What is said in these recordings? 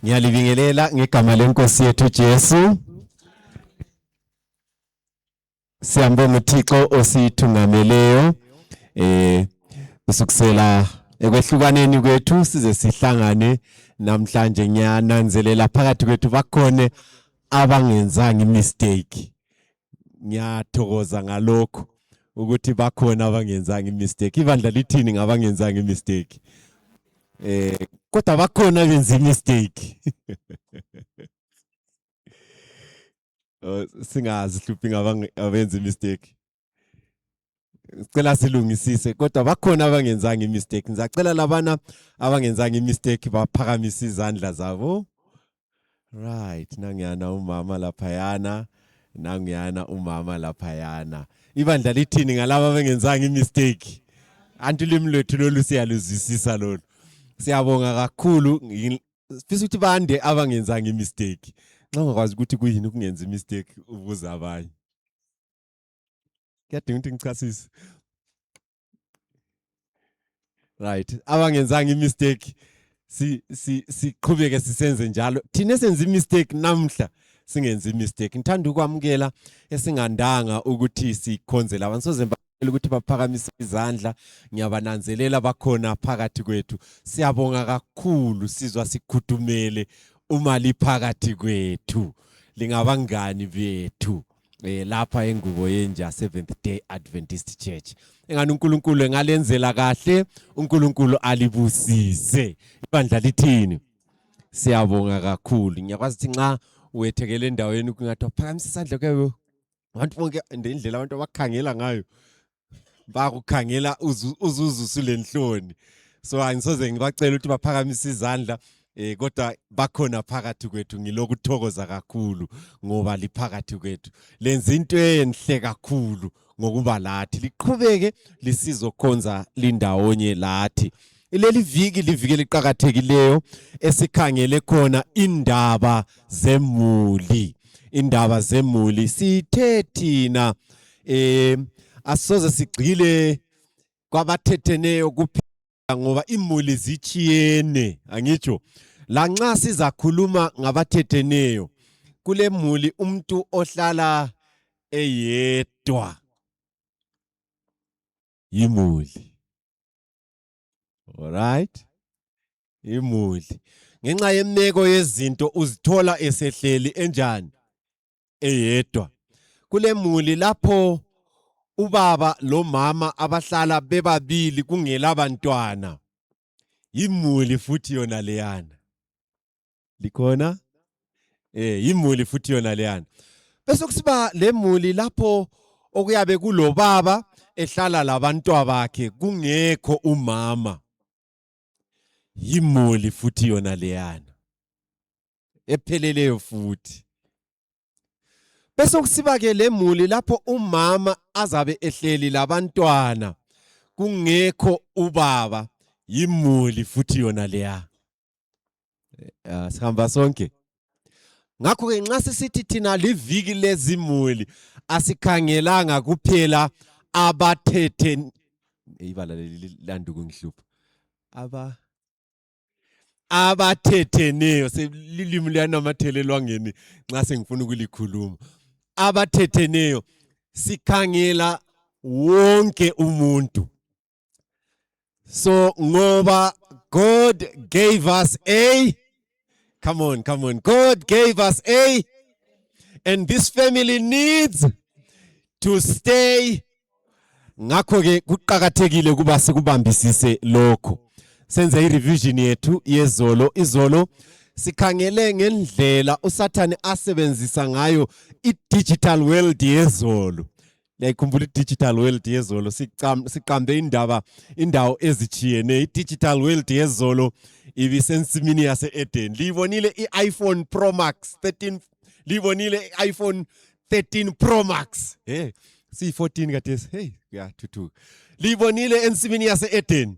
Ngiyalibingelela ngegama lenkosi yethu Jesu. Siyambonga uThixo osithungameleyo kusukusela ekwehlukaneni kwethu size sihlangane namhlanje. Ngiyananzelela phakathi kwethu bakhona abangenzanga imistake. Ngiyathokoza ngalokho ukuthi bakhona abangenzanga imistake. Ibandla lithini ngabangenzanga imistake? Kodwa bakhona benza imistake. Singazihluphi ngabenza imistake. Sicela silungisise kodwa bakhona abangenzanga imistake. Ngizacela labana abangenzanga imistake baphakamise izandla zabo. Right, nangiyana umama laphayana, nangiyana umama laphayana. Ibandla lithini ngalabo abangenzanga imistake? Antulimi lwethu lolu siyaluzwisisa lolu. Siyabonga kakhulu. Sifisa ukuthi bande abangenzanga imistake. Nxa ungakwazi ukuthi kuyini ukungenza imistake ubuza abanye. Kuyadinga ukuthi ngichasise. Right, abangenzanga imistake siqhubeke sisenze njalo. Thina esenza imistake namhla singenza imistake. Ngithanda ukwamukela esingandanga ukuthi sikhonzela abantu. Soze ukuthi baphakamise izandla. Ngiyabananzelela bakhona phakathi kwethu. Siyabonga kakhulu sizwa sikhudumele uma liphakathi kwethu. Lingabangani bethu lapha engubo yenja Seventh Day Adventist Church. Engani uNkulunkulu engalenzela kahle, uNkulunkulu alibusise. Ibandla lithini? Siyabonga kakhulu. Ngiyakwazi ukuthi nxa wethekele endaweni kungathiwa phakamisa isandla kwebo. Abantu bonke indlela abantu abakhangela ngayo. Bakukhangela uzuzusulenhloni. So angisoze ngibacela ukuthi baphakamise izandla. Kodwa bakhona phakathi kwethu. Ngilokuthokoza kakhulu ngoba liphakathi kwethu. Lenza into enhle kakhulu ngokuba lathi. Liqhubeke lisizokhonza lindawonye lathi. Leli viki liviki liqhakathekileyo esikhangele khona indaba zemuli. Indaba zemuli sithe thina asoze sigcile kwabathetheneyo kuphela ngoba imuli zichiyene. Angitsho lanxa sizakhuluma ngabathetheneyo kule muli umuntu ohlala eyedwa imuli. Alright, imuli ngenxa yemeko yezinto uzithola esehleli enjani eyedwa. Kule muli lapho ubaba lo mama abahlala bebabili kungela bantwana. Imuli futhi yona leyana. Likhona? Imuli futhi yona leyana. Bese kusiba lemuli lapho okuyabe kulobaba ehlala labantwana bakhe kungekho umama. Imuli futhi yona leyana. Epheleleyo futhi. Bese kusiba ke lemuli lapho umama azabe ehleli labantwana kungekho ubaba. Imuli futhi yona leya. Sihamba sonke. Ngakho ke nxa sisithi thina liviki lezimuli asikhangelanga kuphela abathethe ibala lelilanda kungihlupha. Abathetheneyo selilimi liyanamathelelwa ngeni nxa sengifuna ukulikhuluma. Abathetheneyo sikhangela wonke umuntu. So ngoba God gave us a come on. God gave us a and this family needs to stay. Ngakho ke kuqhakathekile kuba sikubambisise lokho. Senze i-revision yethu yezolo. Izolo sikhangele ngendlela uSathane asebenzisa ngayo i-digital world yezolo. Ngiyakhumbula i-digital world yezolo siqambe indawo ezichiyene. I-digital world yezolo ibisensimini yase-Eden. Libonile i-iPhone Pro Max 13. Libonile i-iPhone 13 Pro Max. C14 kathesi. Hey, thuthuka. Libonile ensimini yase-Eden.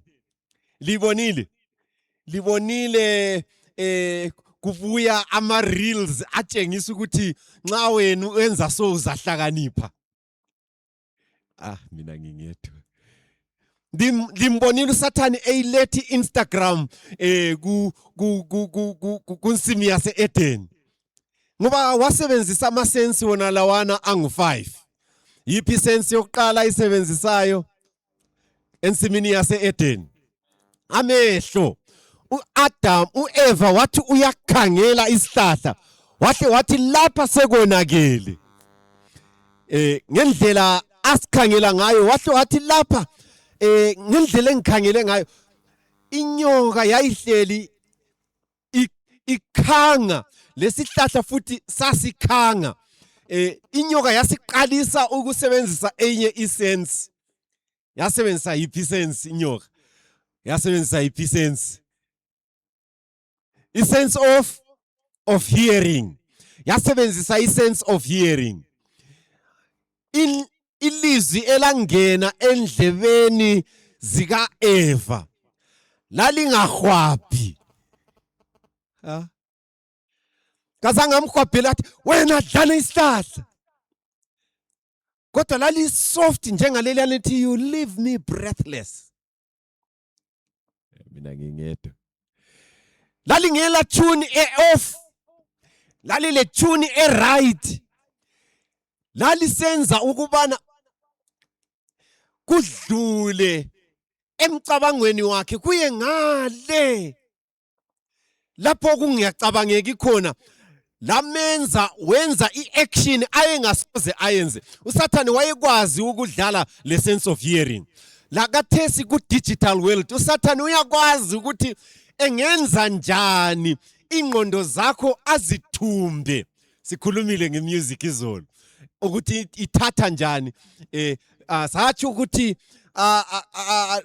Libonile kuvuya ama-reels atshengisa ukuthi nxa wena wenza so uzahlakanipha. Mina ngingedwa. limbonile uSathane eyilethi Instagram kunsimi yase Eden ngoba wasebenzisa amasensi wona lawana angu5. Yipi sensi yokuqala isebenzisayo ensimini yase Eden? Amehlo. uAdam uEva wathi uyakhangela isihlahla wathi lapha sekonakele ngendlela asikhangela ngayo wathi lapha ngendlela engikhangele ngayo inyoka yayihleli ikhanga lesihlahla futhi sasikhanga inyoka yasiqalisa ukusebenzisa enye isense yasebenzisa yiphi sense inyoka yasebenzisa yiphi sense isense of hearing yasebenzisa isense of hearing ilizwi elangena endlebeni zika Eva lalingahwaphi kazange amhwabhela athi wena dlala isihlahla kodwa lali soft njengaleli lithi you leave me breathless. Mina ngingedwa lali ngela tune off lali le tune right lali senza ukubana kudlule emcabangweni wakhe kuye ngale lapho kungiyacabangeki khona lamenza wenza iaction ayengasoze ayenze. uSathane wayekwazi ukudlala le sense of hearing la kathesi ku digital world. uSathane uyakwazi ukuthi engenza njani ingqondo zakho azithumbe. Sikhulumile ngemusic izolo ukuthi ithatha njani sathi ukuthi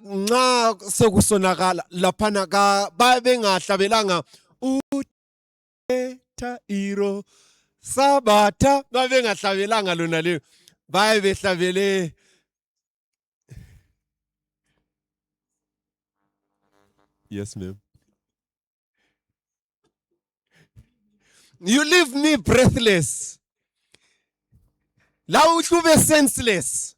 nxa sekusonakala laphana ka babengahlabelanga uthetha iro sabatha babengahlabelanga lona leyo bayebehlabele yes ma'am. You leave me breathless. La uhlube senseless.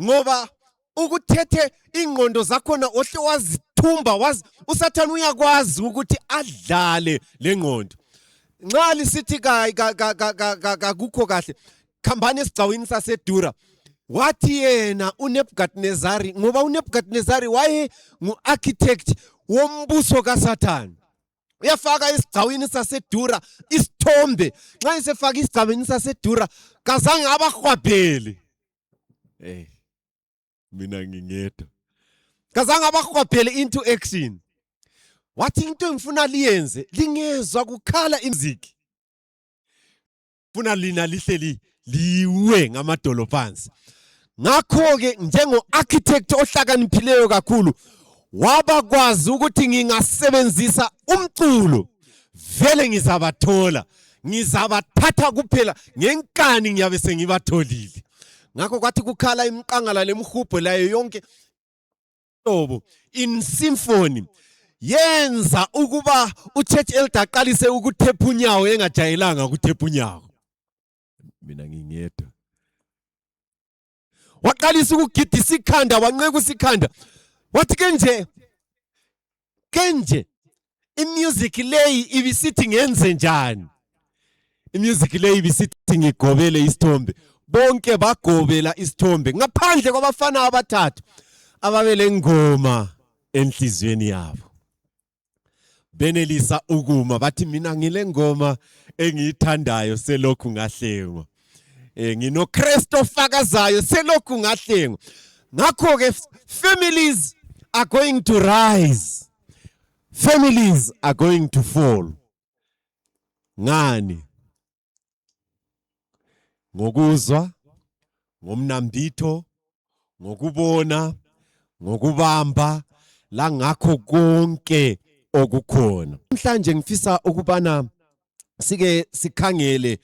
Ngoba ukuthethe ingqondo zakhona ohle wazithumba uSathane uyakwazi ukuthi adlale lengqondo. Nxa lisithi akukho kahle khambani esigcawini saseDura wathi yena uNebukadnezari ngoba uNebukadnezari waye nguarchitect wombuso kaSathane uyafaka isigcawini saseDura isithombe nxa isefaka isigcawini saseDura kazange abahwabhele mina ngingedwa kazange abahwabhele into action wathi into engifuna liyenze lingezwa kukhala music funa lina lihleli liwe ngamadolo phansi ngakho ke njengo architect ohlakaniphileyo kakhulu wabakwazi ukuthi ngingasebenzisa umculo vele ngizabathola ngizabathatha kuphela ngenkani ngiyabe sengibatholile. Ngakho kwathi kukhala imiqangala lemhubho layo yonke hlobo in symphony yenza ukuba uChurch Elder aqalise ukuthepha unyawo engajayelanga ukuthepha unyawo. Mina ngingedwa waqalisa ukugidisa ikhanda wanqeka usikhanda wathi kenje imusic leyi ibisithi ngenze njani imusic leyi ibisithi ngigobele isithombe bonke bagobela isithombe ngaphandle kwabafana abathathu ababele ngoma enhlizweni yabo benelisa ukuma bathi mina ngile ngoma engiyithandayo selokhu ngahlengwa ngino Kristo ofakazayo selokhu ngahlengwa. Ngakho ke families are going to rise, families are going to fall. Ngani? Ngokuzwa, ngomnambitho, ngokubona, ngokubamba la ngakho konke okukhona. Mhlanje ngifisa ukubana sike sikhangele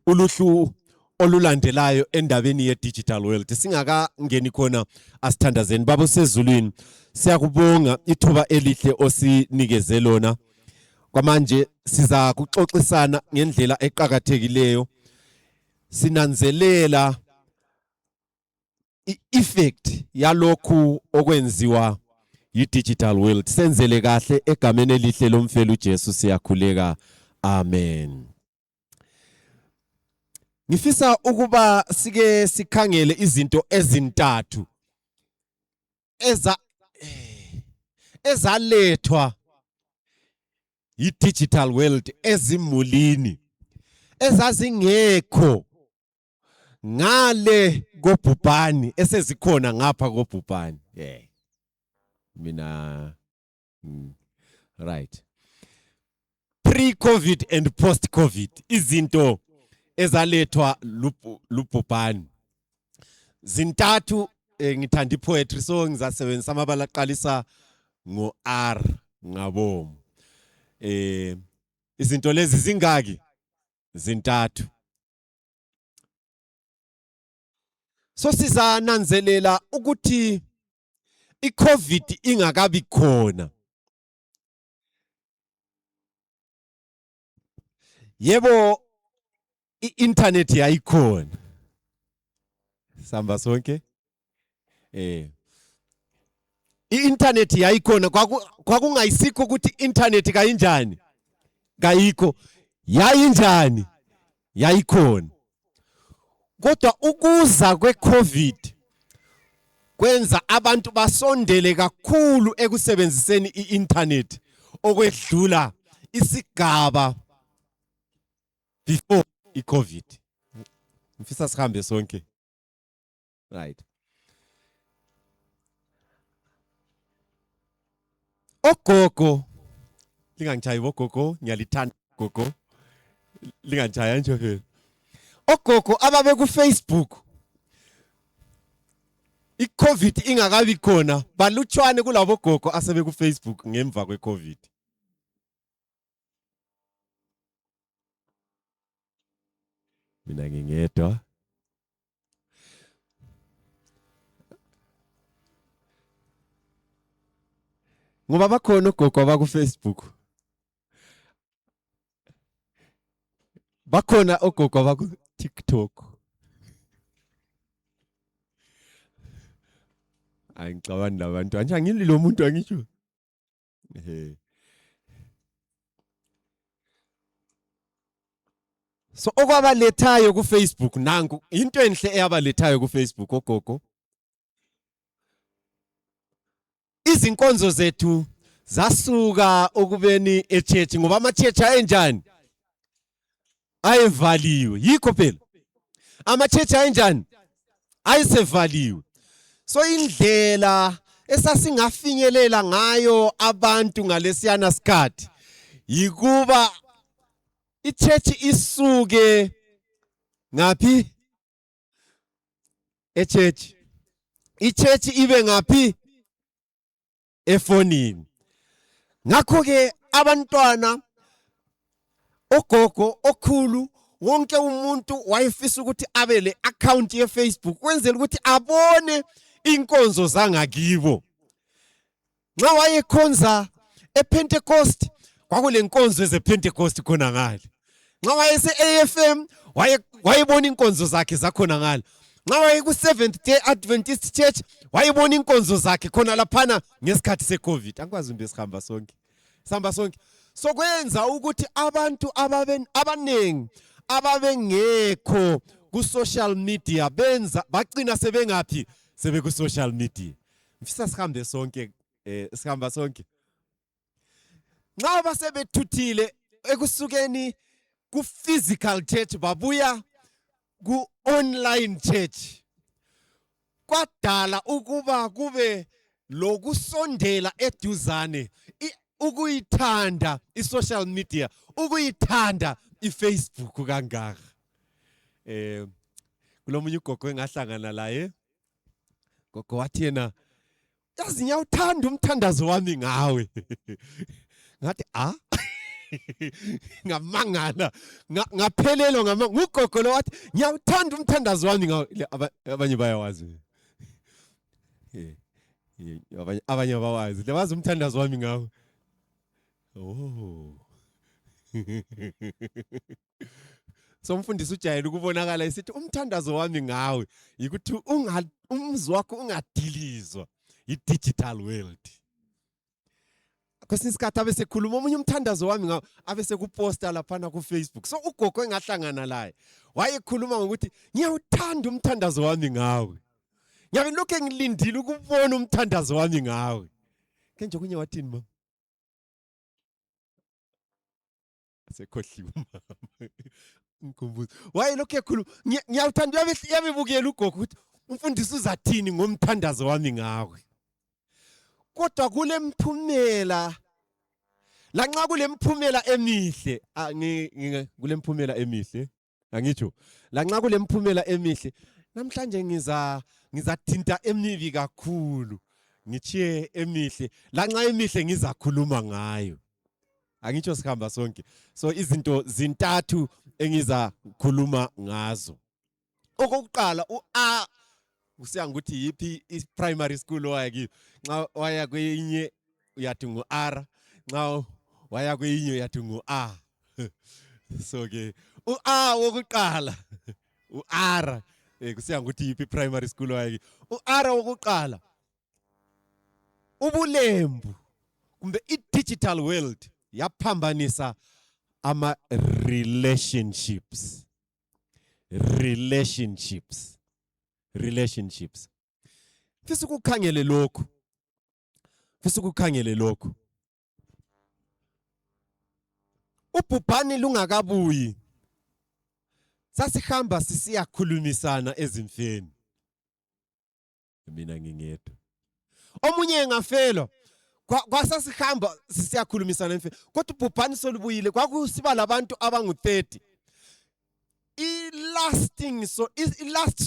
uluhlu olulandelayo endabeni ye digital world. Singaka ngeni khona asithandazeni babo sezulwini siyakubonga ithuba elihle osinikeze lona. Kwamanje siza kuxoxisana ngendlela eqhakathekileyo sinanzelela i-effect yalokhu okwenziwa yi-digital world. Senzele kahle egameni elihle lomfelo uJesu siyakhuleka. Amen. Ngifisa ukuba sike sikhangele izinto ezintathu ezalethwa yi-digital world ezimulini ezazingekho ngale kobhubhani esezikhona ngapha kobhubhani. Mina right. Pre-COVID and post-COVID izinto ezalethwa lubhubhani zintathu. Ngithanda ipoetry so ngizasebenzisa amabala aqalisa ngo-R ngabomu. Izinto lezi zingaki? Zintathu. So sizananzelela ukuthi i-COVID ingakabi khona, yebo i-internet yayikhona. Samba sonke. I-internet yayikhona, kwakungayisikho ukuthi internet kayinjani, kayikho. Yayinjani? Yayikhona. Kodwa ukuza kwe-COVID kwenza abantu basondele kakhulu ekusebenziseni i-internet okwedlula isigaba before i-COVID. Ngifisa sihambe sonke. Right. Ogogo, lingangichayi bogogo, ngiyalithanda gogo. Lingangichaya nje phela. Ogogo ababe ku Facebook, i-COVID ingakabi khona, balutshwane kulabo gogo asebe ku Facebook ngemva kwe-COVID. Mina ngingedwa. Ngoba bakhona ogogo abaku Facebook. Bakhona ogogo abaku TikTok. Angicabani labantu. Anje angili lo muntu angisho. So okwabalethayo ku Facebook nangu into enhle eyabalethayo ku Facebook ogogo. Izinkonzo zethu zasuka ukubeni echurch ngoba ama-church ayenjani? Ayevaliwe. Yikho phela. Ama-church ayenjani? Ayisevaliwe. So indlela esasingafinyelela ngayo abantu ngalesiyana sikhathi yikuba i-church isuke ngaphi? E-church. I-church ibe ngaphi? Efonini. Ngakho ke abantwana, ogogo, okhulu, wonke umuntu wayefisa ukuthi abe le account ye Facebook kwenzela ukuthi abone inkonzo zangakibo. Nxa wayekhonza ePentecost kwakule nkonzo ezePentecost khona ngale. Nxa wayese AFM wayebona inkonzo zakhe zakhona ngale. Nxa wayeku Seventh Day Adventist Church wayebona inkonzo zakhe khona laphana ngesikhathi se-COVID. Angikwazi into esihamba sonke. Sihamba sonke. So kwenza ukuthi abantu abanengi ababengekho ku social media bagcina sebengaphi? Sebe ku social media. Mfisa sihambe sonke, sihamba sonke. Nxa basebethuthile ekusukeni ku physical church babuya ku online church, kwadala ukuba kube lokusondela eduzane, ukuyithanda i-social media, ukuyithanda i-Facebook kangaka. Kulomunye ugogo engahlangana laye, gogo wathi yena, yazi ngiyawuthanda umthandazo wami ngawe. Ngathi ngamangala, ngaphelelwa ngamangala. Ngugogo lo wathi ngiyawuthanda umthandazo wami ngawe. Abanye bayawazi. Abanye bawazi. Lewazi umthandazo wami ngawe. Oh. So umfundisi ujayele ukubonakala esithi umthandazo wami ngawe ukuthi umzwa wakho ungadilizwa i-digital world. Kwesinye isikhathi abe sekhuluma omunye umthandazo wami ngawo abe sekuposta laphana ku-Facebook. So ugogo engahlangana laye wayekhuluma ngokuthi ngiyawuthanda umthandazo wami ngawe. Ngiyabe lokho ngilindile ukubona umthandazo wami ngawe. Ke nje kunye wathini mama? Sekhohliwe mama. Ngikhumbula. Waye lokho ekhuluma ngiyawuthanda yabebukela ugogo ukuthi umfundisi uzathini ngomthandazo wami ngawe. Kodwa kule mphumela lanxa kule mphumela emihle kule mphumela emihle angitsho lanxa kule mphumela emihle namhlanje ngizathinta emibi kakhulu ngichiye emihle lanxa emihle ngizakhuluma ngayo angitsho sikhamba sonke. So izinto zintathu engizakhuluma ngazo. Okokuqala usiya ngokuthi yipi i-primary school waya kiyo. Nxa waya kwenye uyathi ngu-R, nxa waya kwenye uyathi ngu-A. So ke u-A wokuqala u-R kusiya ngokuthi yipi i-primary school waya kiyo. U-R wokuqala ubulembu kumbe i-digital world yaphambanisa ama-relationships. Fisa ukukhangele lokho. Ubhubhane lungakabuyi. Sasihamba sisiyakhulumisana ezimfeni. Mina ngingedwa. Omunye engafelwa kwasasihamba sisiyakhulumisana emfeni. Kodwa ubhubhane solubuyile kwakusiba labantu abangu-30. I-last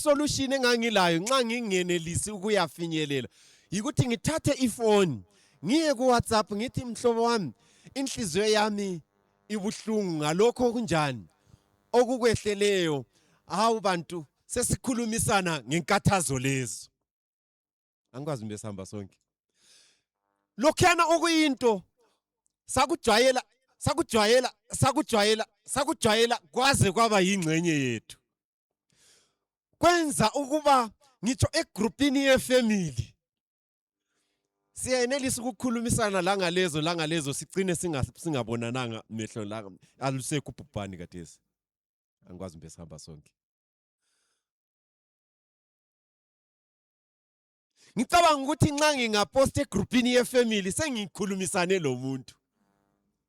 solution engangilayo nxa ngingenelisi ukuyafinyelela yikuthi ngithathe ifoni ngiye ku WhatsApp ngithi mhlobo wami inhliziyo yami ibuhlungu ngalokho kunjani okukwehleleyo hawu bantu sesikhulumisana ngenkathazo lezo. Angikwazi mbe sihamba sonke. Lokhana okuyinto sakujwayela kwaze kwaba yingcenye yethu. Kwenza ukuba ngitsho egroupini yefamily siyenelisa ukukhulumisana la ngalezo sigcine singabonananga mehlo la alusekho ubhubhane kathesi. Angikwazi mbe sihamba sonke. Ngicabanga ukuthi nxa ngingaposta egroupini yefamily sengikhulumisane lo muntu.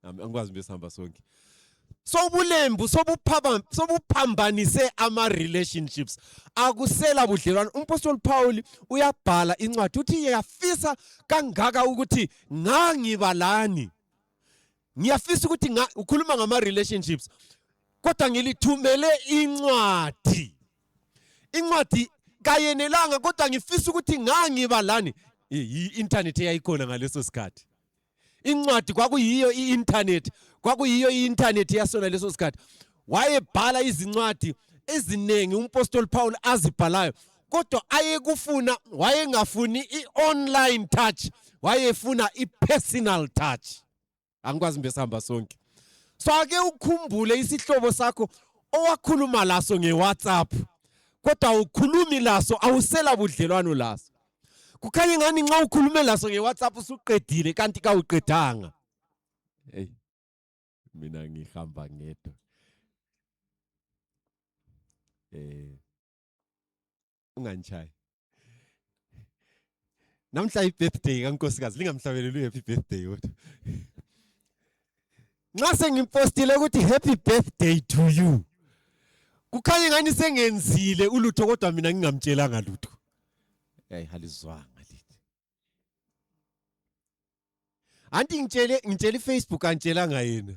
Angikwazi mbe sihamba sonke. Sobulembu sobuphambanise ama-relationships. Akusela budlelwano. Umpostoli Paul uyabhala incwadi uthi ngiyafisa kangaka ukuthi ngangibalani. Ngiyafisa ukuthi ukhuluma ngama-relationships. Kodwa ngilithumele incwadi. Incwadi kayenelanga kodwa ngifisa ukuthi ngangibalani. I-internet yayikhona ngaleso sikhathi. Incwadi kwakuyiyo i-internet yasona leso sikhathi. Wayebhala izincwadi ezinengi umpostoli Paul azibhalayo kodwa wayengafuni i-online touch, wayefuna i-personal touch. Angikwazi mbe sihamba sonke. So ake ukhumbule isihlobo sakho owakhuluma laso ngeWhatsApp kodwa ukhulumi laso awusela budlelwano laso. Kukhanya ngani nxa ukhulume laso ngeWhatsApp usuqedile kanti kawuqedanga. Hey. Mina ngihamba ngedwa. Unganchayi. Namhla i-birthday kaNkosikazi lingamhlabeleli happy birthday kodwa. Nxa sengimpostile ukuthi happy birthday to you. Kukhanya ngani sengenzile ulutho kodwa mina ngingamtshelanga lutho. Halizwanga lithi. Anti ngitshele Facebook angitshelanga yena.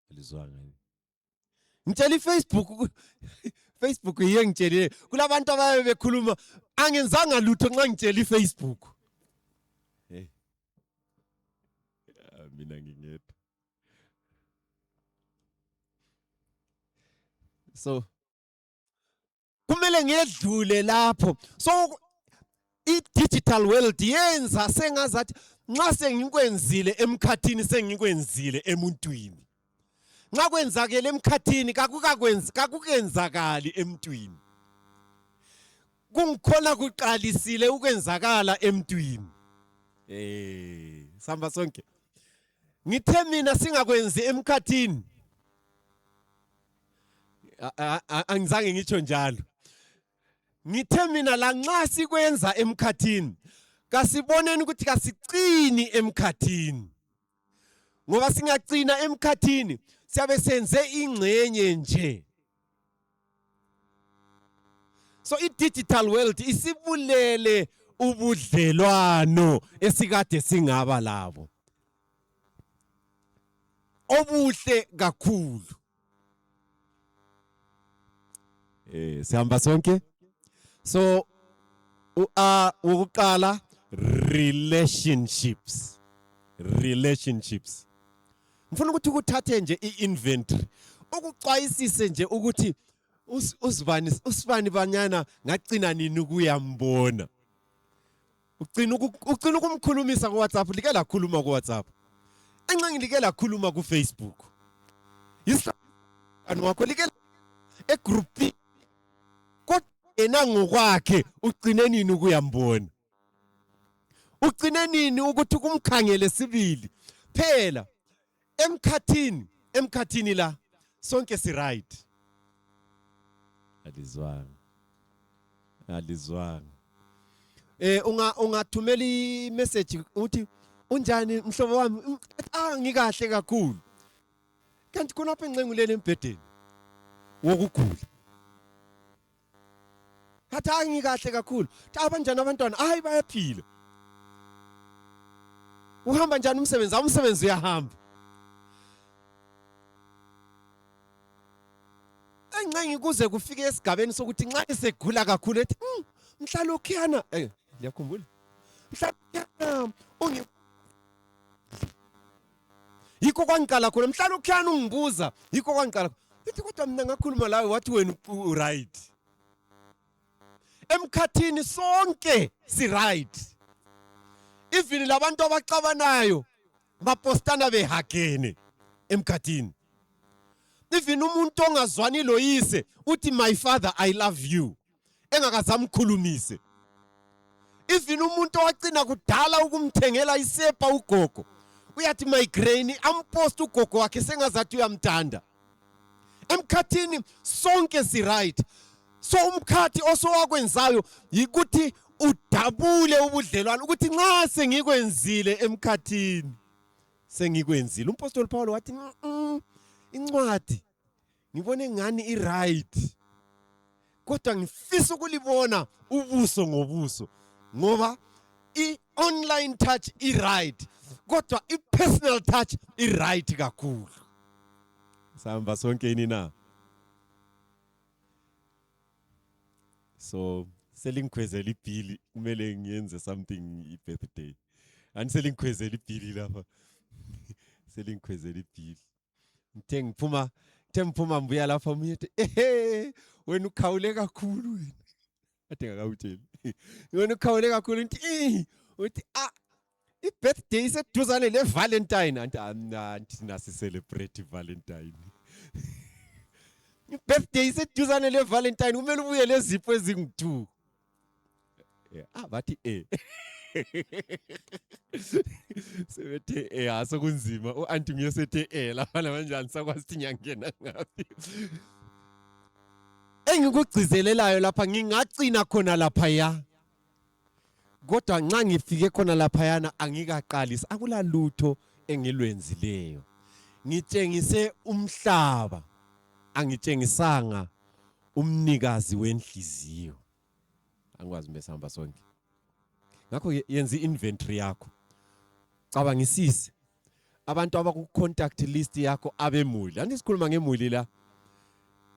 Halizwanga. Ngitshele Facebook yiye ngitshele. Kulabantu abaye bekhuluma angenzanga lutho nxa ngitshele Facebook. Mina ngingedwa. So kumele ngedlule lapho. So i-digital world yenza sengazathi nxa sengikwenzile emkhathini sengikwenzile emuntwini. nxa kwenzakele emkhathini kakukenzakali emntwini. Kungikhona kuqalisile ukwenzakala emntwini. Samba sonke. Ngithe mina singakwenzi emkhathini. Angizange ngitsho njalo. Ngithe mina la nxa sikwenza emkhathini kasiboneni ukuthi kasicini emkhathini. Ngoba singacina emkhathini siyabe senze ingcenye nje. So i-digital world isibulele ubudlelwano esikade singaba labo. Obuhle kakhulu. Sihamba sonke. So ukuqala relationships. Ngifuna ukuthi ukuthathe nje i-inventory. Ukuxwayisise nje ukuthi usibani banyana ngacina nini ukuyambona. Ucina ukumkhulumisa ku WhatsApp, like lakhuluma ku WhatsApp. Enxa ngilike lakhuluma ku Facebook. Yisani wakho like egroup kodwa yena ngokwakhe ucine nini ukuyambona. Ucine nini ukuthi kumkhangele sibili. Phela emkhathini la sonke si right. Alizwanga. Ungathumela i-message uthi unjani mhlobo wami? Ngikahle kakhulu. Kanti khona apha enqenguleni embhedeni wokugula. Hathi ngikahle kakhulu. Abanjani abantwana? Hayi bayaphila. Uhamba njani umsebenzi? Umsebenzi uyahamba. Encengi kuze kufike esigabeni sokuthi nxa esegula kakhulu ethi mhlalokhyana ngiyakhumbula. Mhlalokhyana yikho kwangiqala khona mhlalokhyana ungibuza yikho kwangiqala. Ethi kodwa mina ngakhuluma lawe wathi wena right. Emkhathini sonke si right. Even labantu abaxabanayo bapostana behagene emkhathini. Even umuntu ongazwani loyise uthi my father I love you engakazamkhulumise. Even umuntu owacina kudala ukumthengela isepa ugogo uyathi migraine ampost ugogo wakhe sengazathi uyamthanda. Emkhathini sonke si right. So umkhathi osowakwenzayo yikuthi udabule ubudlelwano ukuthi nxa sengikwenzile emkhathini sengikwenzile. Umpostoli Paul wathi incwadi ngibone ngani i-right kodwa ngifisa ukulibona ubuso ngobuso ngoba i-online touch i-right kodwa i-personal touch i-right kakhulu. Sihamba sonke ini na? So selingikhwezela ibhili kumele ngiyenze something i-birthday. Selingikhwezela ibhili lapha. Selingikhwezela ibhili. Ngithe ngiphuma mbuya lapha umunye ethi wena ukhawule kakhulu wena. Ade ngakawutshela. Wena ukhawule kakhulu uthi i-birthday iseduzane le-Valentine. Anti nasi celebrate Valentine. I-birthday iseduzane le-Valentine kumele ubuye lezipho ezingu-2. Bathi sebethe asokunzima u-anti nguye sethe lapha namanjani sakwazi ukuthi ngiyangena ngaphi. Engikugcizelelayo lapha ngingacina khona lapha ya. Kodwa nxa ngifike khona lapha yana angikaqalisi akulalutho engilwenzileyo. Ngitshengise umhlaba angitshengisanga umnikazi wenhliziyo. Angikwazi mbesihamba sonke. Ngakho yenza i-inventory yakho. Cabangisise abantu abaku-contact list yakho abemuli. Andisikhuluma ngemuli la.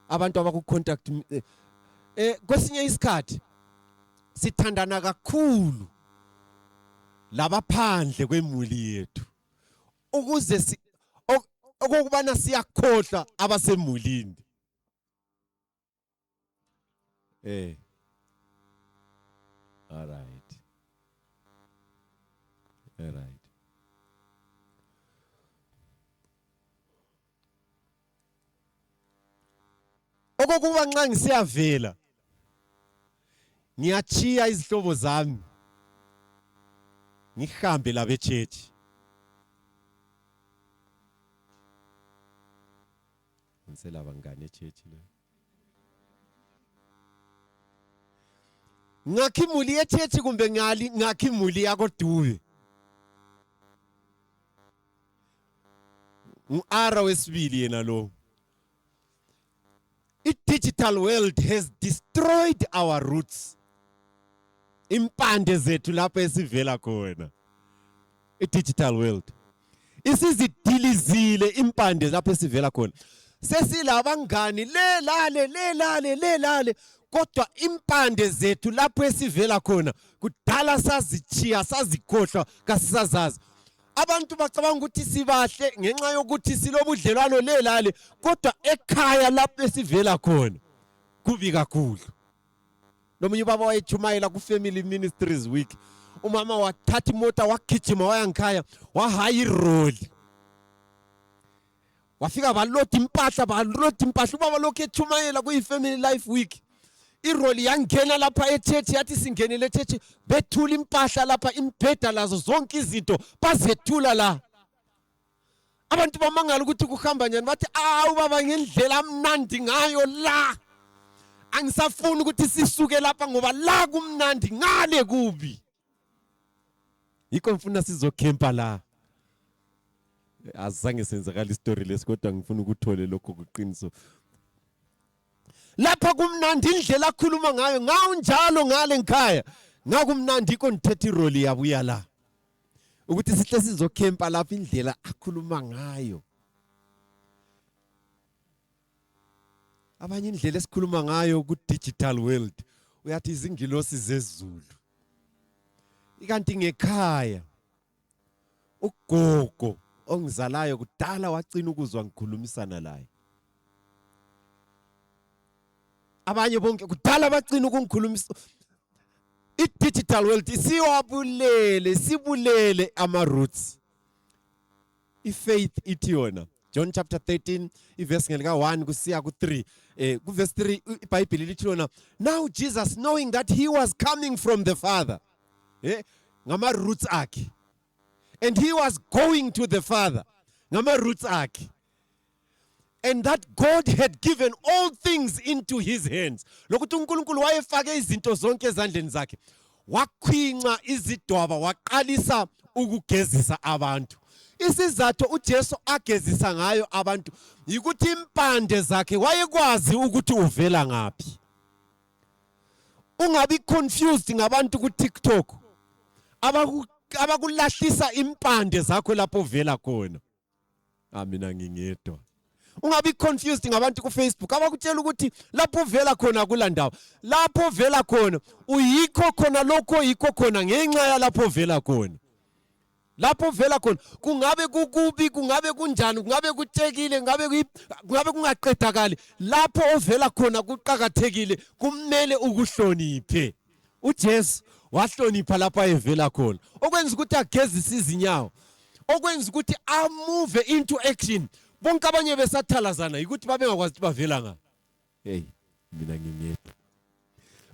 Abantu abaku-contact kwesinye isikhathi sithandana kakhulu labaphandle kwemuli yethu. Ukuze okubana siyakhohlwa abasemulini. All right. okokuba nxa ngisiyavela ngiyachiya izihlobo zami ngihambe labe church. Ngisela bangane church le. Ngakhimuli ye church kumbe ngali ngakhimuli yakoDube. Ara wesibili yena lo. I-digital world has destroyed our roots. Impande zethu lapho esivela khona. I-digital world. Isizidilizile impande lapho esivela khona. Sesilabangani lelale kodwa impande zethu lapho esivela khona kudala sazichiya sazikhohlwa kasisazazi. Abantu bacabanga ukuthi sibahle ngenxa yokuthi silobudlelwano lelale kodwa ekhaya lapho esivela khona kubi kakhulu. Nomunye ubaba wayechumayela ku Family Ministries Week. Umama wathatha imota wagijima waya ngikhaya wahaya roll. Wafika balota impahla ubaba lokho echumayela ku Family Life Week. Iroli yangena lapha eChurch yathi singenele eChurch bethula impahla lapha imbheda lazo zonke izinto bazethula la. Abantu bamangala ukuthi kuhamba njani bathi ubaba ngendlela amnandi ngayo la. Angisafuni ukuthi sisuke lapha ngoba la kumnandi ngale kubi. Yikho ngifuna sizokhempa la. Azange senzakala istory lesikodwa ngifuna ukuthole lokho kuqiniso. Lapha kumnandi indlela akhuluma ngayo njalo ngale ngikhaya ngakumnandi iko ngithethe iroli yabuya la ukuthi sihle sizokhempa lapha indlela akhuluma ngayo. Abanye indlela esikhuluma ngayo ku digital world uyathi izingilosi zezulu ikanti ngekhaya ugogo ongizalayo kudala wacina ukuzwa ngikhulumisana laye. Abanye bonke kudala bacina ukungikhulumisa. I-digital world sibulele ama-roots. I-faith ithi yona. John chapter 13, verse ngelika 1 kusiya ku-3. Verse 3 iBhayibheli lithi yona, now Jesus knowing that he was coming from the Father. Ngama-roots akhe. And he was going to the Father. Ngama-roots akhe. And that God had given all things into his hands. Lokuthi uNkulunkulu wayefake izinto zonke ezandleni zakhe. Wakhwinca izidwaba waqalisa ukugezisa abantu. Isizathu uJesu agezisa ngayo abantu yikuthi impande zakhe wayekwazi ukuthi uvela ngaphi. Ungabi confused ngabantu ku TikTok. Abakulahlisa impande zakho lapho uvela khona. Mina ngingedwa. Ungabi confused ngabantu ku Facebook abakutshela ukuthi lapho uvela khona kulandawo. Lapho uvela khona uyikho khona lokho yikho khona ngenxa ya lapho uvela khona. Lapho uvela khona kungabe kukubi kungabe kunjani kungabe kuthekile kungabe kungaqedakali lapho uvela khona kuqhakathekile kumele ukuhloniphe. uJesu wahlonipha lapho ayevela khona okwenza ukuthi agezise izinyawo okwenza ukuthi amove into action. Bonke abanye besathalazana ukuthi babengakwazi ukuthi bavela ngaphi. Mina ngingedwa.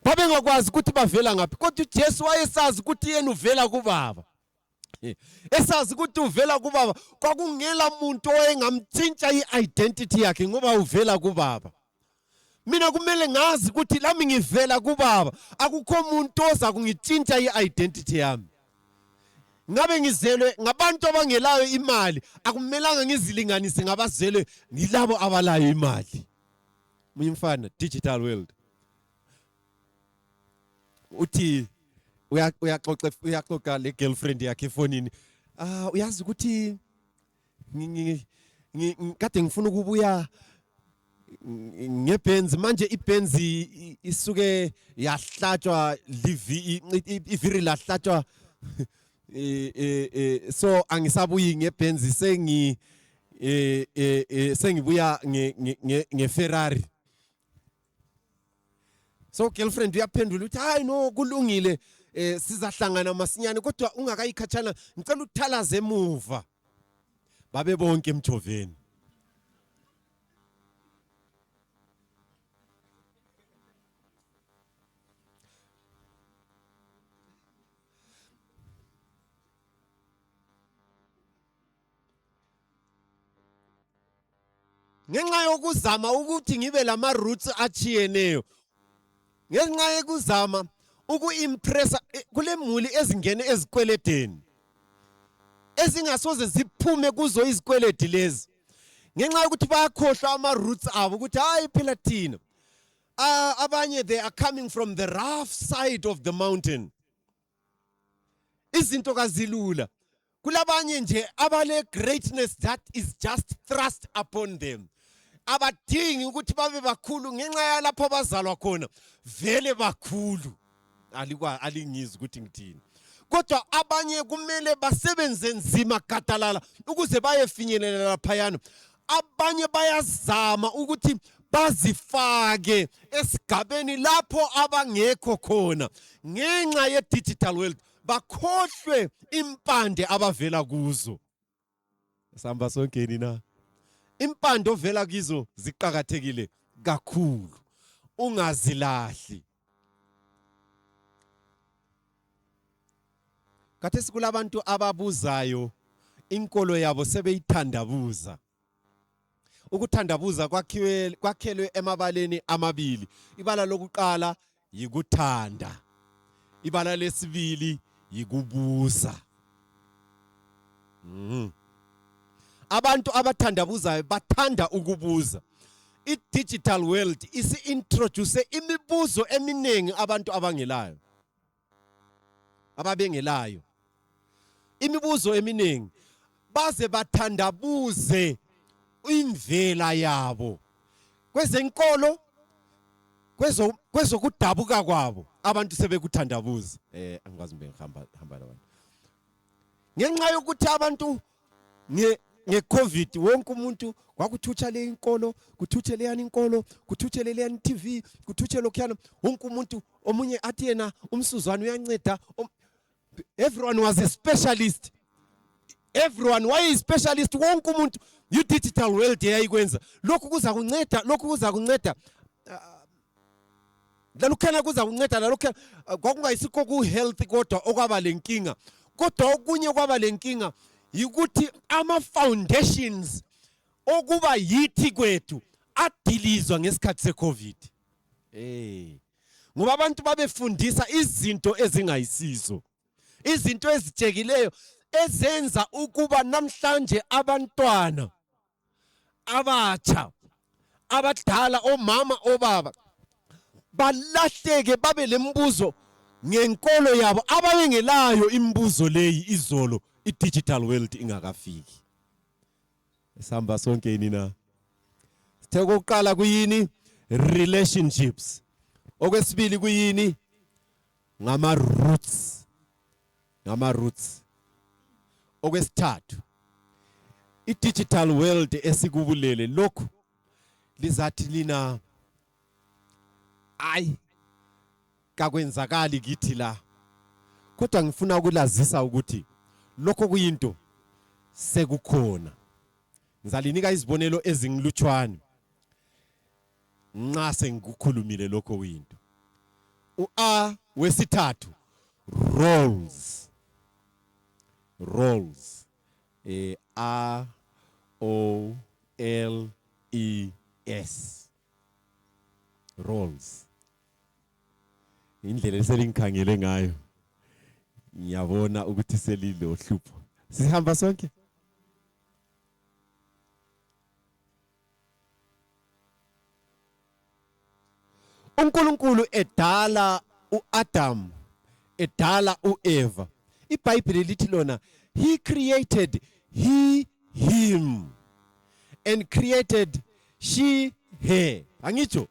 Babengakwazi ukuthi bavela ngaphi kodwa uJesu wayesazi ukuthi yena uvela kuBaba. Esazi ukuthi uvela kuBaba kwakungela muntu oyengamtshintsha i-identity yakhe ngoba uvela kuBaba. Mina kumele ngazi ukuthi lami ngivela kuBaba akukho umuntu oza kungitshintsha i-identity yami. Ngabe ngizelwe ngabantu abangelayo imali akumelanga ngizilinganise ngabazelwe ngilabo abalayo imali. Munye mfana digital world uthi uyaxoxa le girlfriend yakhe efonini. Uyazi ukuthi kade ngifuna ukubuya ngeBenz manje iBenz isuke yahlatshwa iviri lahlatshwa. So angisabuyi ngeBenz sengibuya ngeFerrari. So girlfriend uyaphendula uthi hayi no kulungile sizahlangana masinyane kodwa ungakayikhatshana ngicela ukuthalaza emuva. Babe bonke emthoveni. ngenxa yokuzama ukuthi ngibe lama roots achiyeneyo, ngenxa yokuzama ukuimpressa kule muli ezingene ezikweledeni ezingasoze ziphume kuzo izikweledi lezi, ngenxa yokuthi bayakhohlwa ama roots abo ukuthi hayi phela thina abanye they are coming from the rough side of the mountain. Izinto kazilula. Kulabanye nje abale greatness that is just thrust upon them. Abadingi ukuthi babe bakhulu ngenxa yalapho bazalwa khona, vele bakhulu. Alingizwe ukuthi ngithini. Kodwa abanye kumele basebenze nzima gadalala ukuze bayefinyelela laphayana. Abanye bayazama ukuthi bazifake esigabeni lapho abangekho khona ngenxa ye digital world, bakhohlwe impande abavela kuzo. Samba sonke nina. Impande ovela kizo ziqhakathekile kakhulu. Ungazilahli. Kade sikulabantu ababuzayo inkolo yabo sebeyithandabuza. Ukuthandabuza kwakhelwe emabaleni amabili. Ibala lokuqala yikuthanda. Ibala lesibili yikubuza. Abantu abathandabuzayo bathanda ukubuza. I-digital world isi-introduce imibuzo eminengi abantu abangelayo. Ababengelayo. Imibuzo eminingi baze bathandabuze imvela yabo kwezenkolo, kwezokudabuka kwabo, abantu sebekuthandabuza. Angikwazi ngihamba labantu ngenxa yokuthi abantu nge-COVID wonke umuntu kwakuthutsha le inkolo, kuthutshe leyani inkolo, kuthutshe leyani TV, kuthutshe lokhuyana. Wonke umuntu omunye athi yena umsuzwane uyanceda. Everyone was a specialist. Everyone why is specialist? Wonke umuntu you digital world yayikwenza lokhu kuza kunceda, lokhu kuza kunceda. Lalukhana kuza kunceda, lalukhana kwakungayisikho ku health kodwa okwaba lenkinga. Kodwa okunye kwaba lenkinga yikuthi ama foundations okuba yithi kwethu adilizwa ngesikhathi seCovid. Ngoba abantu babefundisa izinto ezingayisizo. Izinto ezitshekileyo ezenza ukuba namhlanje abantwana abatsha, abadala, omama, obaba balahleke babe lembuzo ngenkolo yabo ababengelayo imbuzo leyi izolo i-digital world ingakafiki. Sihamba sonke nina. Sithe kokuqala kuyini? Relationships. Okwesibili kuyini? Ngama roots. Ngama roots. Okwesithathu, i-digital world esikubulele lokhu lizathi lina ayi kakwenzakali kithi la. Kodwa ngifuna ukulazisa ukuthi lokho kuyinto sekukhona. Ngizalinika izibonelo ezingilutshwane nxa sengikukhulumile lokho kuyinto. U-A wesithathu, roles. Roles. R-O-L-E-S. Roles. Indlela eselingikhangele ngayo ngiyabona ukuthi selilo hlupho. Sihamba sonke. uNkulunkulu edala uAdam, edala uEva. IBhayibheli lithi lona he created him and created she her. Angitsho.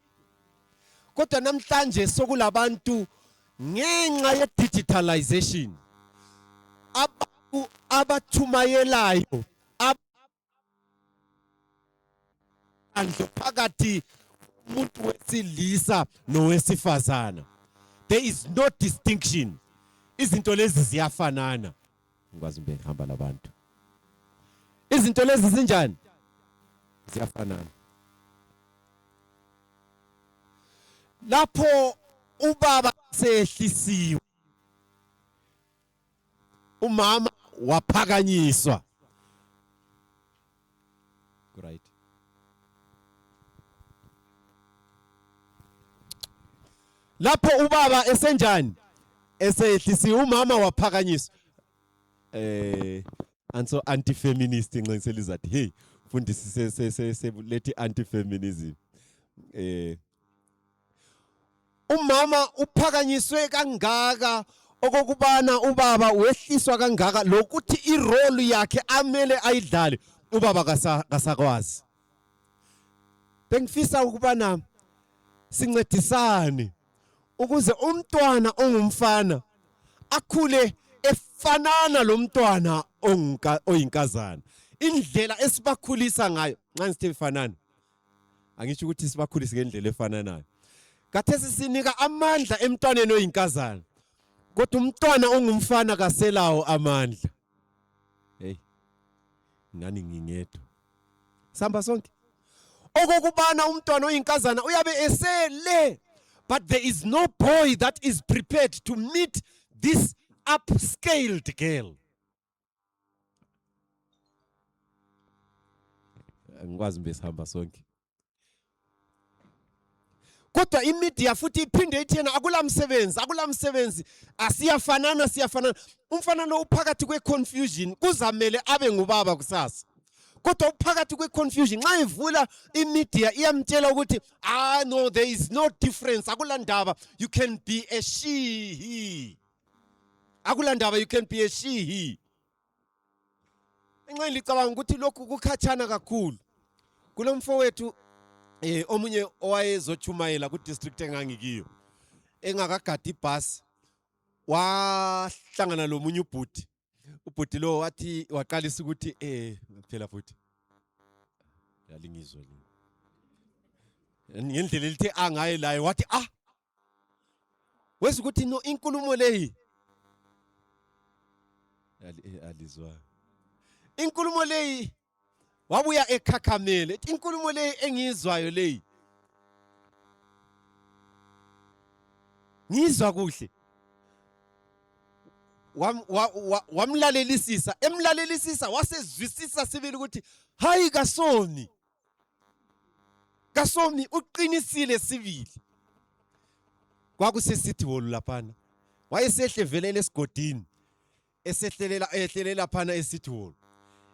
Kodwa namhlanje sokulabantu ngenxa ye digitalization abantu abathumayelayo abantu phakathi umuntu wesilisa nowesifazana. There is no distinction. Izinto lezi ziyafanana. Ngikwazi ngihamba labantu. Izinto lezi zinjani? Ziyafanana. Lapho ubaba sehlisiwe, umama waphakanyiswa. Right. lapho ubaba esenjani esehlisi umama waphakanyiswa anso anti-feminist ngincensela izathi hey fundisise lethi anti-feminism umama uphakanyiswe kangaka okokubana ubaba wehliswa kangaka lokuthi irole yakhe amele ayidlale ubaba kasakwazi. Bengifisa ukubana sincedisane ukuze umntwana ongumfana akhule efanana lo mntwana oyinkazana. Indlela esibakhulisa ngayo nxa ngithe efanana angisho ukuthi sibakhulise ngendlela efananayo. Kathesi sinika amandla emntwaneni oyinkazana kodwa umntwana ongumfana kaselawo amandla. Hey nani ngingedwa samba sonke okokubana umntwana oyinkazana uyabe esele, but there is no boy that is prepared to meet this upscaled girl. Angikwazi mbesihamba sonke. Kodwa imedia futhi iphinde ithena akulamsebenzi asiyafanana umfanano uphakathi kweconfusion kuzamele abe ngubaba kusasa. Kodwa uphakathi kweconfusion nxa ivula imedia iyamtshela ukuthi no, there is no difference, akulandaba, you can be a she he. Akulandaba, you can be a she he. Enxa ngicabanga ukuthi lokhu kukhatshana kakhulu kulo mfowethu omunye owayezochumayela ku district engangikiyo engakagadi ibhasi wahlangana lomunye ubhuti lo wathi waqalisa ukuthi phela futhi yalingizwe ngendlela elithi angaye laye wathi wese ukuthi no inkulumo leyi alizwa inkulumo leyi wabuya ekhakhamele inkulumo leyi engizwayo leyi ngizwa kuhle emlalelisisa wasezwisisa sibili ukuthi hayi kasomi uqinisile sibili kwakusesithi wolu laphana wayesehle velele esigodini ehlelela phana esithi wolu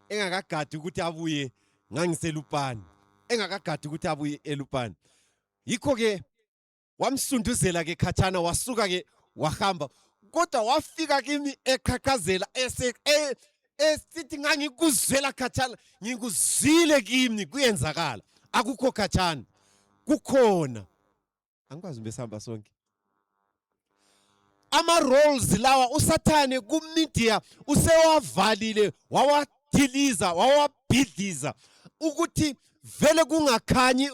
engakagadi ukuthi abuye ngangiselupani engakagadi ukuthi abuye elupani. Yikho ke wamsunduzela ke khatshana wasuka ke wahamba kodwa wafika kimi eqhaqhazela esithi ngangikuzwela khatshana ngikuzwile kimi kuyenzakala akukho khatshana kukhona angikwazi mbesihamba sonke. Ama roles lawa usathane ku media usewavalile wawadiliza wawabhidliza ukuthi vele kungakhanyi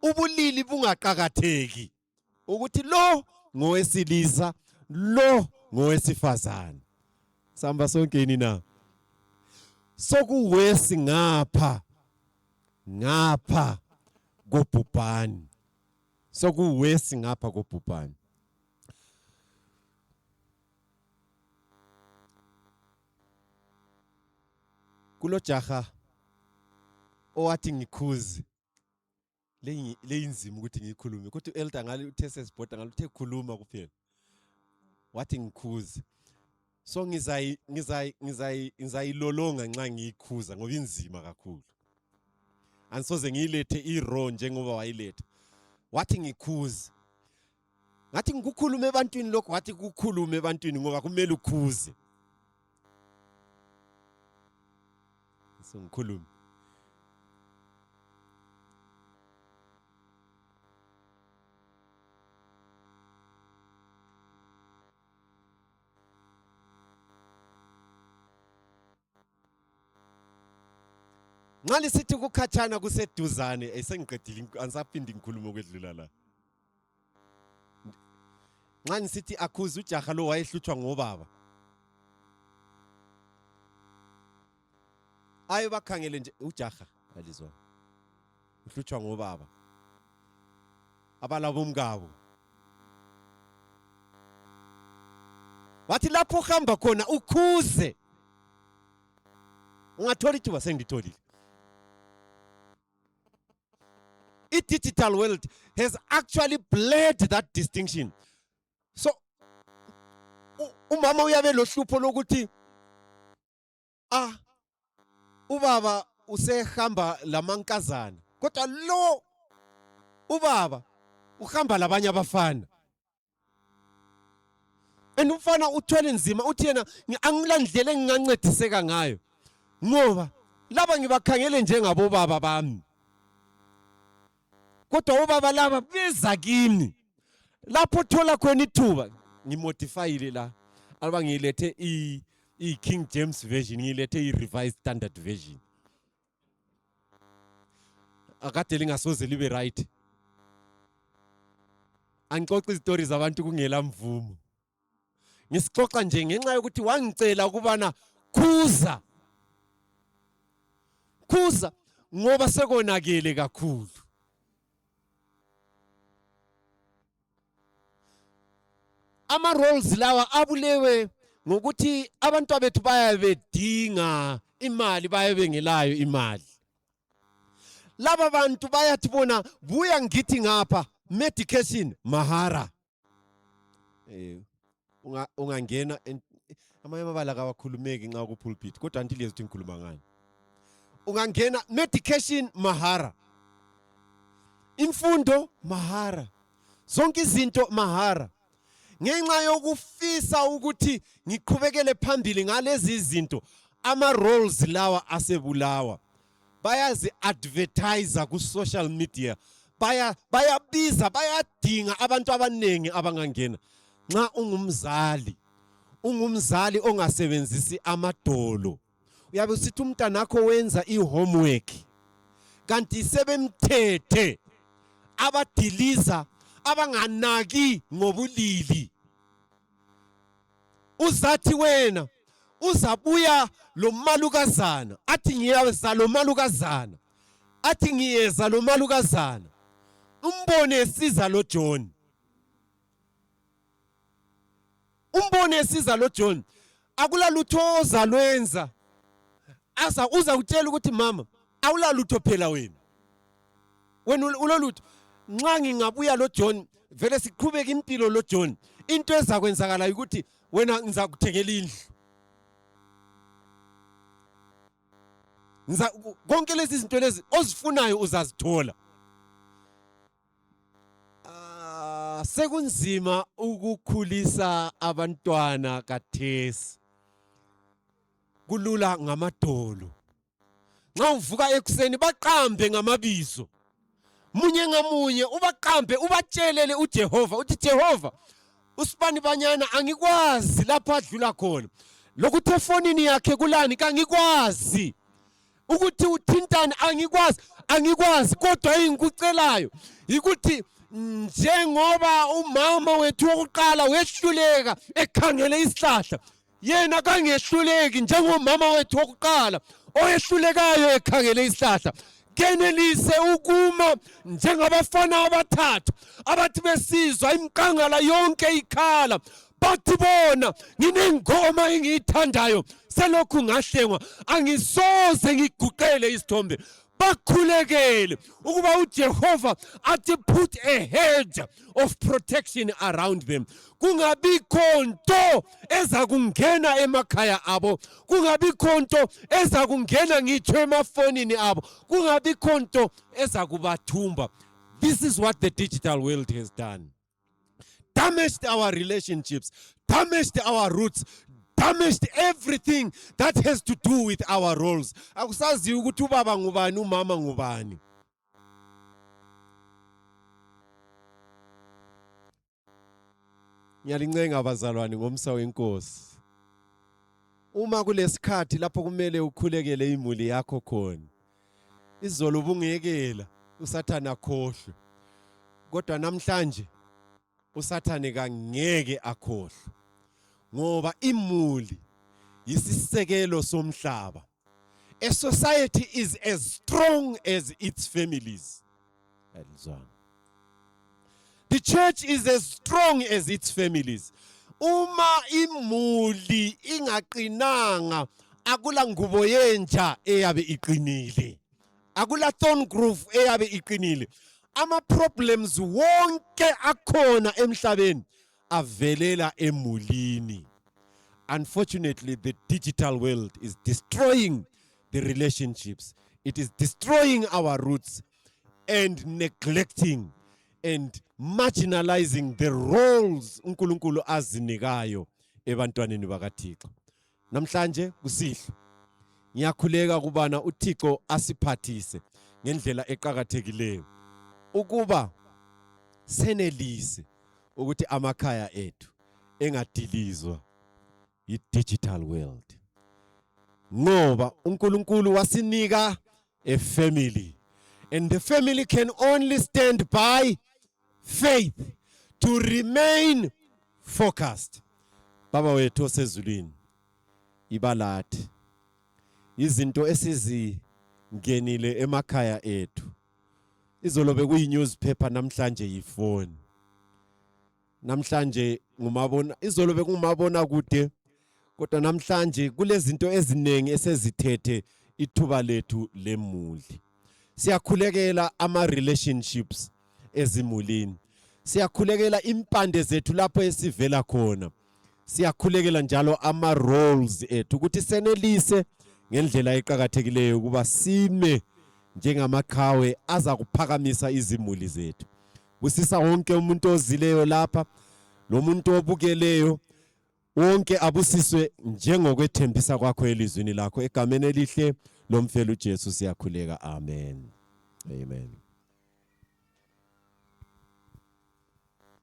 ubulili bungaqhakatheki ukuthi lo ngowesilisa lo ngowesifazana. Samba sonke nina sokuwesi ngapha kobhubhani sokuwesi ngapha kobhubhani. Kulo jaha owathi ngikhuze leyinzima ukuthi ngikhulume kodwa elder ngale uthe sesibhoda ngale uthe khuluma kuphela wathi ngikhuze so ngizayilolonga nxa ngikhuza ngoba inzima kakhulu ansoze ngiyilethe iraw njengoba wayiletha wathi ngikhuze ngathi ngikukhulume ebantwini lokho wathi kukhulume ebantwini ngoba kumele ukhuze so ngikhulume ngale sithi kukhatshana kuseduzane esengiqedile angisaphindi ngikhuluma okwedlula la nxa ngisithi akhuze ujaha lo wayehluthwa ngobaba ayo bakhangele nje ujaha alizwa uhlutshwa ngobaba abalabo umngabo wathi lapho uhamba khona ukhuze ungathola ithuba sengitholile digital world has actually blurred that distinction. So umama uyabe lohlupho lokuthi ubaba usehamba lamankazana kodwa lo ubaba uhamba labanye abafana. And umfana uthwele nzima uthi yena angilandlela engingancediseka ngayo ngoba laba ngibakhangele njengabo baba bami. Kodwa ubaba laba beza kimi. Lapho thola khona ithuba ngimodifyile la. Alba ngilethe i King James version, ngilethe i Revised Standard Version. Akade lingasoze libe right. Angixoxa izitori zabantu kungela mvumo. Ngisixoxa nje ngenxa yokuthi wangicela ukubana khuza ngoba sekonakele kakhulu. Ama roles lawa abulewe ngokuthi abantu abethu bayabedinga imali bayabengelayo imali. Laba bantu bayathi bona buya ngithi ngapha medication mahara. Ungangena amanye amabala kawakhulumeki nxa ku pulpit kodwa anti lezo ngikhuluma ngani. Ungangena medication mahara. Imfundo mahara. Zonke izinto mahara. Ngenxa yokufisa ukuthi ngiqhubekele phambili ngalezi izinto ama roles lawa asebulawa. Bayazi advertise ku social media. Bayabiza bayadinga abantu abanengi abangangena. Nxa ungumzali ongasebenzisi amadolo. Uyabe usithi umntanakho wenza i-homework. Kanti sebemthethe abadiliza abanganaki ngobulili. Uzathi wena uzabuya lo malukazana athi ngiyeza lo malukazana athi ngiyeza lo malukazana umbone esiza lo John. Umbone esiza lo John akulalutho ozalwenza uza kutshela ukuthi mama awulalutho phela wena ulolutho. Nxa ngingabuya lo John vele siqhubeka impilo lo John into ezakwenzakala ukuthi wena ngizakuthengela indlu. Konke lezi zinto lezi ozifunayo uzazithola. Sekunzima ukukhulisa abantwana kathesi. Kulula ngamadolo. Nxa uvuka ekuseni baqambe ngamabizo. Munye ngamunye ubaqambe ubatshelele uJehova uthi Jehova usibani banyana angikwazi lapha adlula khona. Lokuthi efonini yakhe kulani kangikwazi. Ukuthi uthintane angikwazi kodwa engikucelayo ukuthi njengoba umama wethu wokuqala wehluleka ekhangele isihlahla yena kangehluleki njengomama wethu wokuqala oyehlulekayo ekhangele isihlahla. Kenelise ukuma njengabafana abathathu abathi besizwa imkangala yonke ikhala bathi bona nginengoma engiyithandayo selokhu ngahlengwa angisoze ngiguqele isithombe. Bakhulekele ukuba uJehova athi put a hedge of protection around them. Kungabikho nto ezakungena emakhaya abo. Kungabikho nto ezakungena ngitsho emafonini abo. Kungabikho nto ezakubathumba. This is what the digital world has done. Damaged our relationships, damaged our roots, damaged everything that has to do with our roles. Akusazi ukuthi ubaba ngubani umama ngubani. Ngiyalincenga abazalwane ngomsa wenkosi. Uma kulesikhathi lapho kumele ukhulekele imuli yakho khona. Izolo ubungekela usathana akhohlwe. Kodwa namhlanje usathane kangeke akhohlwe. Ngoba imuli yisisekelo somhlaba. A society is as strong as its families. The church is as strong as its families. Uma imuli ingaqinanga akula ngubo yenja eyabe iqinile. Akula thorn groove eyabe iqinile. ama problems wonke akhona emhlabeni avelela emulini. Unfortunately, the digital world is destroying the relationships. It is destroying our roots and neglecting and marginalizing the roles uNkulunkulu azinikayo ebantwaneni bakaThixo. Namhlanje kusihlwa ngiyakhuleka kubana uThixo asiphathise ngendlela eqhakathekileyo ukuba senelise ukuthi amakhaya ethu engadilizwa yi-digital world. Ngoba uNkulunkulu wasinika a family, and the family can only stand by faith to remain focused. Baba wethu osezulwini, ibalathi izinto esizingenile emakhaya ethu. Izolo bekuyi-newspaper, namhlanje yifoni. Namhlanje izolo bekumabona kude, kodwa namhlanje kulezinto eziningi esezithethe ithuba lethu lemuli. Siyakhulekela ama-relationships ezimulini. Siyakhulekela impande zethu lapho esivela khona. Siyakhulekela njalo ama-roles ethu ukuthi senelise ngendlela eqhakathekileyo ukuba sime njengamaqhawe aza kuphakamisa izimuli zethu. Busisa wonke umuntu ozileyo lapha, lo muntu obukeleyo, wonke abusiswe njengokwethembisa kwakho elizwini lakho egameni elihle lomfelo uJesu siyakhuleka. Amen. Amen.